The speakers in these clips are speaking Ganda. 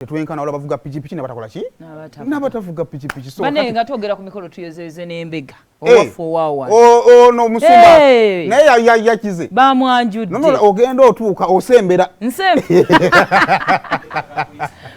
Tetwenkana, waliwo abavuga pikipiki nabatakola ki, nabatavuga pikipiki. So bane nga twogera ku mikolo, tuyozeze n'embega. Eh, owaffe owawa. Ono omusumba naye yakize. Bamwanjudde. No, ogenda otuuka osembera.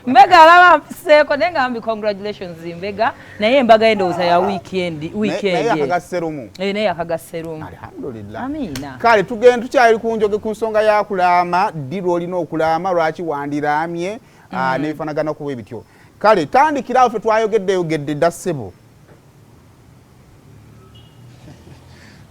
Mbega alaba mpiseeko, naye nga mbi congratulations mbega, naye embaga y'endowooza ya weekend weekend. Naye akagaserumu. Eh, naye akagaserumu. Alhamdulillah. Amiina. Kale tugenda, tukyali ku njoge ku nsonga ya kulaama. Ddi lw'olina okulaama? Lwaki wandiraamye? N'ebifaanagana kuba ebityo. Kale tandikirawo, ffe twayogedde yogedde dda, ssebo.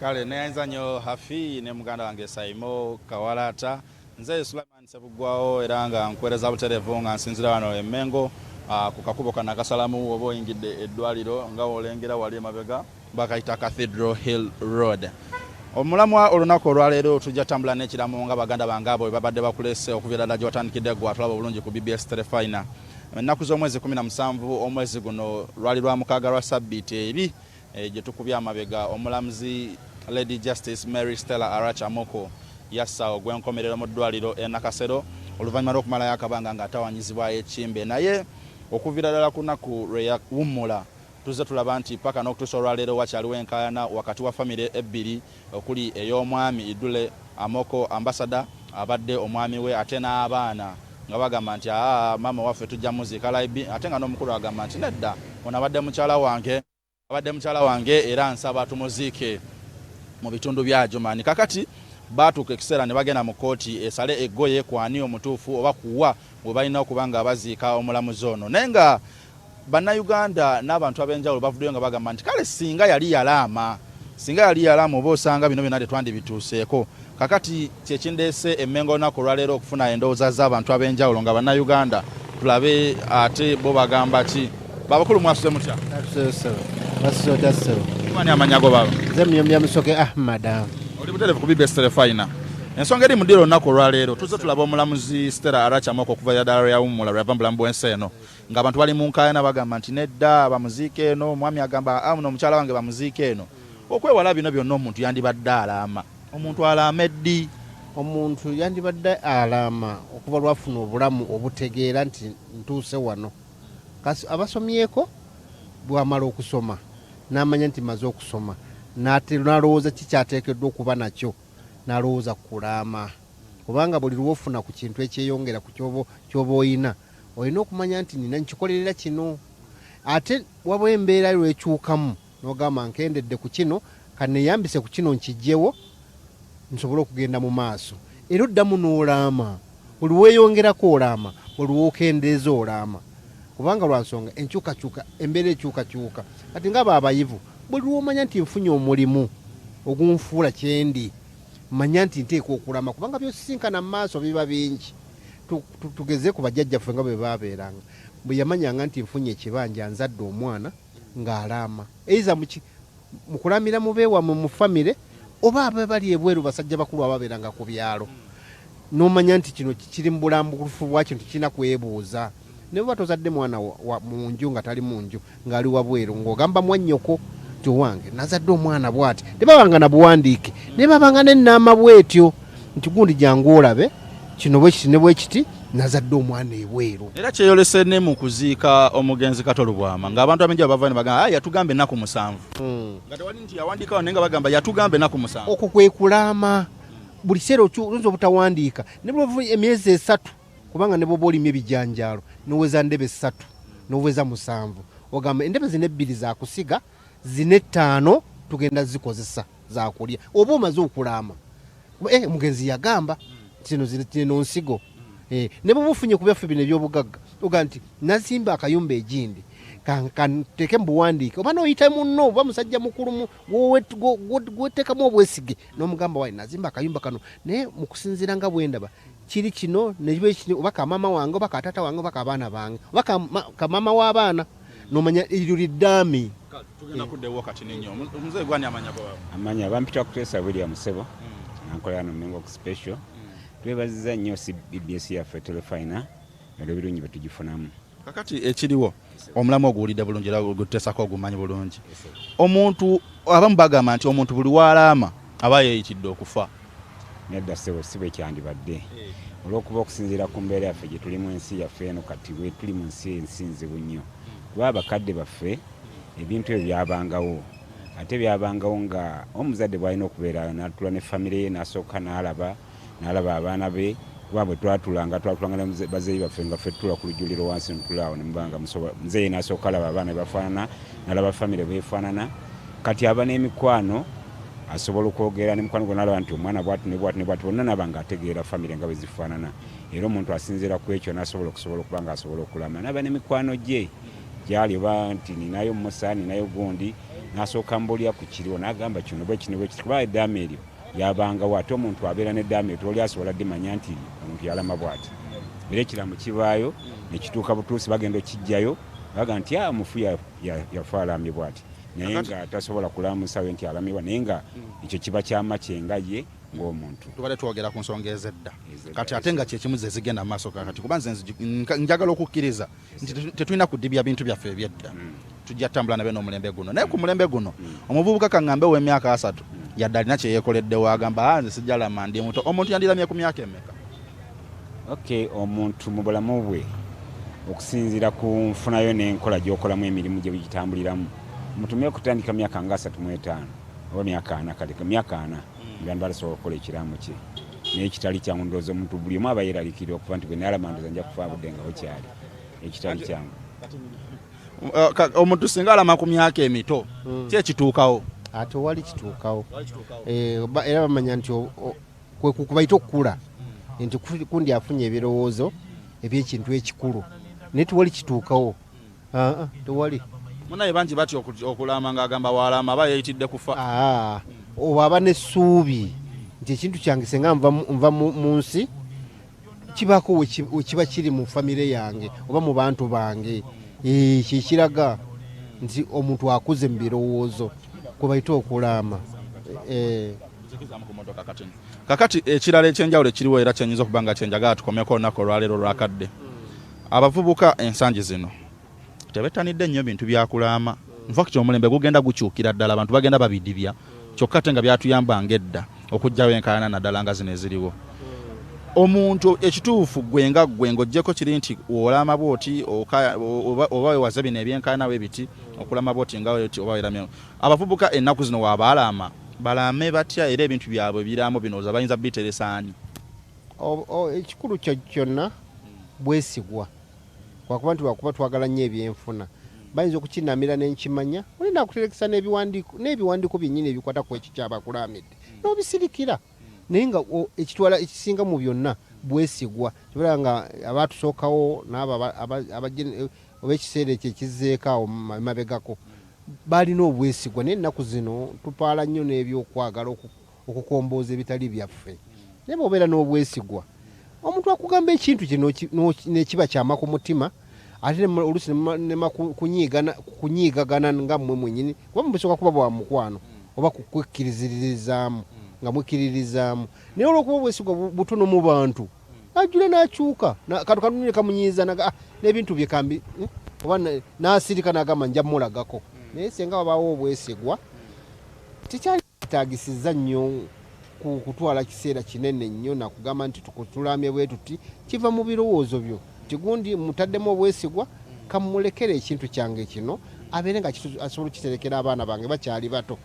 Kale neyanza nnyo Hafi ne muganda wange Saimo Kawalata. Nze Sulaiman Sebuggwawo, era nga nkuweereza butereevu nga nsinzira wano e Mengo, ku kakubo kano akasalamu oba oyingidde eddwaliro nga wolengera wali emabega, bakayita Cathedral Hill Road. Omulamwa olunaku olwaleero, tujja tambula n'ekiramu nga baganda bange abo bwe babadde bakulese okuviira ddala gye watandikidde. Gwe atulaba obulungi ku BBS Terefayina, ennaku z'omwezi 17 omwezi guno, lwali lwa mukaaga lwa sabbiiti eri gye tukubye amabega, omulamuzi Lady Justice Mary Stella Arach Amoko yassa ogw'enkomerero mu ddwaliro e Nakasero oluvannyuma lw'okumalayo akabanga ng'atawanyizibwa ekimbe. Naye okuviira ddala ku lunaku lwe yawummula, tuzze tulaba nti paka n'okutuusa olwaleero wakyaliwo enkaayana wakati wa famire ebbiri, okuli ey'omwami Idule Amoko ambasada abadde omwami we, ate n'abaana nga bagamba nti, "Aa, maama waffe tujja muziika laibi," ate nga n'omukulu agamba nti, "Nedda, ono abadde mukyala wange, abadde mukyala wange, era nsaba tumuziike mu bitundu bya Adjumani." Kakati baatuuka ekiseera ne bagenda mu kkooti esale eggoye kwani omutuufu oba kuwa we balina okuba nga baziika omulamuzi ono. Naye nga Bannayuganda n'abantu ab'enjawulo bavuddeyo nga bagamba nti kale singa yali yalaama, singa yali yalaama, oba osanga bino byonna tetwandibituuseeko. Kakati kyekindeese emmengo olunaku olwaleero okufuna endowooza z'abantu ab'enjawulo nga Bannayuganda, tulabe ate bo bagamba ki. Babakulu, mwasuze mutya? Ani amanya go, baba? Nze Muyombya Musoke Ahmada. Oli butereevu ku BBS Terefayina. Ensonga eri mu ddiro olunaku olwaleero, tuzze tulaba omulamuzi Stella Arach Amoko okuva ddala lwe yawummula, lwe yava mu bulamu bw'ensi eno, ng'abantu bali mu nkaayana, bagamba nti nedda, bamuziike eno, omwami agamba, "Ah, muno omukyala wange bamuziike eno." Okwewala bino byonna, omuntu yandibadde alaama, omuntu alaama eddi? Omuntu yandibadde alaama okuva lwafuna obulamu obutegeera nti ntuuse wano. Kasi abasomyeko, bwamala okusoma n'amanya nti maze okusoma, n'alowooza kikyateekeddwa okuba nakyo, n'alowooza kulaama, kubanga buli lwofuna ku kintu ekyeyongera ku kyoba oyina, olina okumanya nti nina nkikolerera kino. Ate waba embeera lwekyukamu n'ogamba, nkendedde ku kino, kaneyambise ku kino nkijjewo nsobole okugenda mu maaso. Era oddamu n'olaama. Buli weeyongerako olaama, buli wokendeeza olaama, kubanga lwa nsonga enkyukakyuka, embeera ekyukakyuka. Kati nga abayivu, buli lwomanya nti nfunye omulimu ogunfuula kyendi, manya nti nteekwa okulama, kubanga byosisinkana mu maaso biba bingi. Tugeze ku bajjajjaffe nga bwe babeeranga, bwe yamanyanga nti nfunye ekibanja, nzadde omwana, ng'alaama, eiza mukulamira mubeewamwe mu famire oba aba bali ebweru, basajja bakulu ababeeranga ku byalo, n'omanya nti kino kiri mu bulambulufu bwa kintu kirina kwebuuza. Ne bwe tozadde mwana mu nju nga tali mu nju, ng'ali wabweru, ng'ogamba mwannyoko nti owange nazadde omwana bw'ati. Tebabanga na buwandiike, naye babanga n'ennaama bw'etyo nti gundi jangu olabe kino bwe kiti ne bwe kiti, nazadde omwana ebweru. Era kyeyolese ne mu kuziika omugenzi Kato Lubwama, ng'abantu abenjawulo bavayo ne bagamba, "Ah, yatugamba ennaku 7," nga tewali nti yawandiikawo, naye nga bagamba yatugamba ennaku 7. Okwo kwe kulaama. Buli kiseera oyinza obutawandiika ne bwova emyezi 3, kubanga ne bwoba olimye ebijanjaalo noweza ndebe 3, noweza 7, ogamba endebe zino ebbiri zakusiga, zino ettaano tugenda zikozesa zakulya, oba omaze okulaama. Omugenzi yagamba zino zino nsigo. Ne bwoba ofunye ku byaffe bino ebyobugagga, oga nti nazimba akayumba egindi, kanteeke mu buwandiike, oba noyita munno oba musajja mukulu gweteekamu obwesige n'omugamba, wayi nazimba akayumba kano, naye mu kusinziira nga bwendaba kiri kino nekiba kino, oba kamama wange oba kataata wange oba kabaana bange oba kamama w'abaana, nomanya eryo liddaami. Tugenda kuddewo kati ninyo omuzeeyi gwani amanya go, baba? Amanya bampita Kutesa William Sebo, ankolera no Mengo Special. Twebaziza nnyo CBS yaffe Telefina olw'ebirungi bye tugifunamu. Kakati ekiriwo, omulamu oguwulidde bulungi era guteesako ogumanyi bulungi. Omuntu, abamu bagamba nti omuntu buli walaama aba yeeyitidde okufa. Nedda ssebo, si bwe kyandibadde, olw'okuba okusinziira ku mbeera yaffe gye tulimu, ensi yaffe eno kati bwe tuli mu nsi, ensi nzibu nnyo, kuba abakadde baffe ebintu ebyo byabangawo, ate byabangawo nga omuzadde bw'alina okubeera n'atula ne famire ye, n'asooka n'alaba abaana be. Kuba bwe twatulanga ne bazeeyi baffe, nga ffe tutula ku lujjuliro wansi, ntula awo ne mubanga musobola, muzeeyi n'asooka alaba abaana bebafaanana, n'alaba famire bwefaanana. Kati aba n'emikwano, asobola okwogera ne mukwano gwe, n'alaba nti omwana bwati ne bwati ne bwati, bonna n'aba nga ategeera famire nga bwe zifaanana. Era omuntu asinziira ku ekyo n'asobola okusobola okuba nga asobola okulama, n'aba n'emikwano gye gyali, oba nti ninayo Musa, ninayo gundi, n'asooka mbulya ku kiriwo, n'agamba kino bwe kino bwe kiti, kuba eddaama eryo lyabangawo. Ate omuntu abeera n'eddaama eryo, tewali asobola ddimanya nti omuntu yalama bw'ati. Era ekiramu kibaayo nekituuka butuusi, bagenda okijjayo, baga nti a omufu yafa alambye bw'ati, naye nga tasobola kulamusa we nti alamibwa, naye nga ekyo kiba kyama kye nga ye ng'omuntu. Tubadde twogera ku nsonga ezedda, kati ate nga kyekimu ze zigenda mu maaso kakati, kuba nze njagala okukkiriza nti tetulina kudibya bintu byaffe ebyedda, tujja tutambula nabyo n'omulembe guno. Naye ku mulembe guno omuvubuka kaŋŋambe ow'emyaka 30 yadde alina kye yeekoleddewo, agamba, "Ah, nze sijjalama, ndi muto." Omuntu yandiramye ku myaka emeka? Okay, omuntu mu bulamu bwe, okusinziira ku nfunayo n'enkola gy'okolamu emirimu gye gitambuliramu, mutumye okutandika myaka nga 35 oba myaka 40. Kale myaka 40 nga balasobola okukola ekiraamo kye, naye kitali kyangu. Ndowooza omuntu buli omu aba yeeraliikirira okufa nti bwe naalama ndowooza nja kufa budde nga bukyali, ekitali kyangu. Omuntu singa alama ku myaka emito, ki ekituukawo? Ate wali kituukawo. Era bamanya nti kwe kubayita okukula, nti kundi afunye ebirowoozo ebyekintu ekikulu, naye tewali kituukawo. Aa, tewali. Munaye bangi batya okulama, ng'agamba waalama aba yeeyitidde kufa. Aa, oba aba n'essuubi nti ekintu kyange senga nva mu nsi kibaako we kiba kiri mu famire yange oba mu bantu bange. Kyekiraga nti omuntu akuze mu birowoozo, kwe bayita okulaama. Nzikizaamu ku motoka katini. Kakati ekirala ekyenjawulo ekiriwo era kyenyinza okuba nga kyenjagala tukomeko olunaku olwaleero olwakadde, abavubuka ensangi zino tebettanidde nnyo bintu byakulaama. Infact omulembe gugenda gukyukira ddala, abantu bagenda babidibya, kyokka ate nga byatuyambanga edda okuggyawo enkaayana, naddala nga zino eziriwo. Omuntu ekituufu gwe nga ggwe ng'oggyeko kiri nti olaama bwoti oba wewaze bino ebyenkaayana bwe biti, okulama bwoti nga weti oba weramye. Abavubuka ennaku zino wabaalaama, balame batya? Era ebintu byabwe ebiraamo bino oza bayinza biteresa ani? Ekikulu kyo kyonna bwesigwa, kwakuba nti lwakuba twagala nnyo ebyenfuna, bayinza okukinamira nenkimanya oli nakuterekesa n'ebiwandiiko byennyini ebikwata ku ekyo kyabakulamidde n'obisirikira, naye nga ekitwala ekisinga mu byonna bwesigwa. Kibala nga abatusookawo n'abo oba ekiseera ekyo ekizzeeko awo mabegako balina obwesigwa, naye ennaku zino tupaala nnyo n'ebyokwagala okukombooza ebitali byaffe. Naye bw'obeera n'obwesigwa, omuntu akugamba ekintu kye nekiba kyama ku mutima, ate oluusi nema kunyiigagana nga mmwe mwennyini, kuba mubisooka kuba bwa mukwano oba kukwekkirizirizaamu nga mwekkiririzaamu, naye olwokuba obwesigwa butono mu bantu, ajjula n'akyuka kantu kanuni kamunyiiza, naga, "Ah, n'ebintu bye kambi," oba n'asirika n'agamba nja mulagako. Naye senga wabaawo obwesigwa, tekyalitaagisizza nnyo kutwala kiseera kinene nnyo nakugamba nti tukutulamye bwe tuti. Kiva mu birowoozo byo nti gundi mutaddemu obwesigwa, kamulekere ekintu kyange kino abeere nga asobola okukiterekera abaana bange bakyali bato.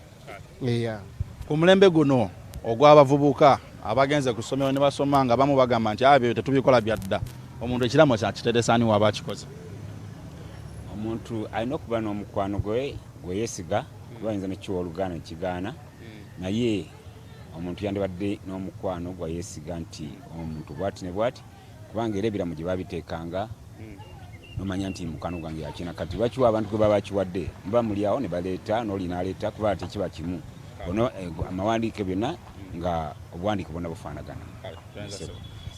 Yeah. Ku mulembe guno ogw'abavubuka abagenze ku ssomero ne basoma, nga bamu bagamba nti abyo tetubikola byadda, omuntu ekiramo kyakiteresa ani waaba akikoze? Omuntu alina okuba n'omukwano gwe gwe yeesiga, kuba ayinza nekiwa oluganda nekigaana, naye omuntu yandibadde n'omukwano gwe yeesiga nti omuntu bwati ne bwati, kubanga era ebiramu gye babiteekanga nomanya nti mukwano gwange yakina. Kati lwakiwa abantu gwe baba bakiwadde, muba muli awo ne baleeta n'oli n'aleeta, kuba tekiba kimu ono, amawandiike byonna nga obuwandiike bwonna bufaanagana.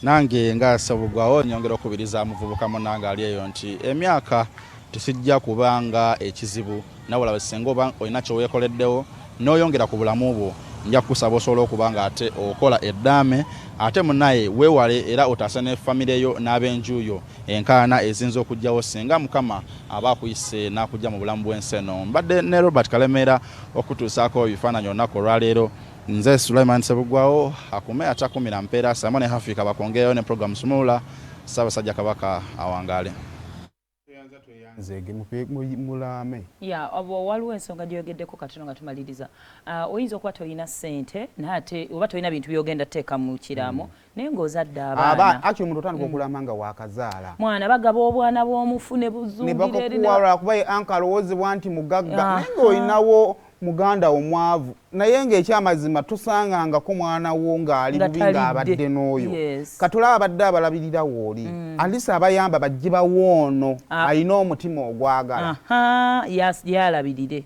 Nange nga Sebugwawo nyongera okukubiriza muvubuka munange ali eyo nti emyaka tesijja kubanga ekizibu, nawala singa oba olina kyeweekoleddewo n'oyongera ku bulamu bwo. Nja kukusaba osobola okuba nga ate okola eddaame, ate munaye weewale era otaase ne famire yo n'ab'enju yo enkaana eziyinza okujjawo singa Mukama aba akuyise n'akujja mu bulamu bw'ensi eno. Mbadde ne Robert Kalemeera okutuusaako ebifaananyi olunaku olwaleero. Nze Sulaiman Sebugwawo, akume atakumira mpeera. Simon Hafi kabakwongereyo ne program Sumulula. Ssaabasajja Kabaka awangaale. Nzege mulaame. Ya, obo waliwo ensonga gyoyogeddeko katono nga tumaliriza. Oyinza okuba tolina ssente, naye ate oba tolina bintu byogenda teeka mu kiraamo, naye ng'ozadde abaana. Actually, omuntu otandika okulama nga wakazaala. Mwana, bagaba obwana bw'omufu ne buzungira eri. Ne bakakuwa lwakuba ye anka alowoozebwa nti mugagga, naye ng'olinawo muganda omwavu, naye ng'ekyamazima tosangangako mwana wo ng'ali Nga bubi talidde. Ng'abadde n'oyo. Katolaba abadde abalabirira wooli, at least abayamba bajje bawoono alina omutima ogwagala. Aha, yalabirire.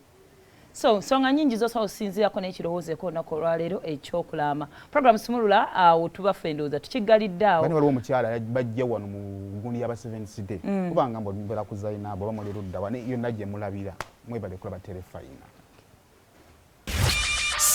So nsonga nyingi zosobola okusinziirako n'ekirowoozeeko olunaku olwaleero ekyokulaama. Program Sumulula, awo tuba ffe ndowooza tukiggalidde awo. Bani, waliwo omukyala bajja wano mu gundi y'aba Seventh Day, kubanga mbeera ku Zainabu oba muli ludda wa, yonna gye mulabira. Mwebale kulaba Terefayina.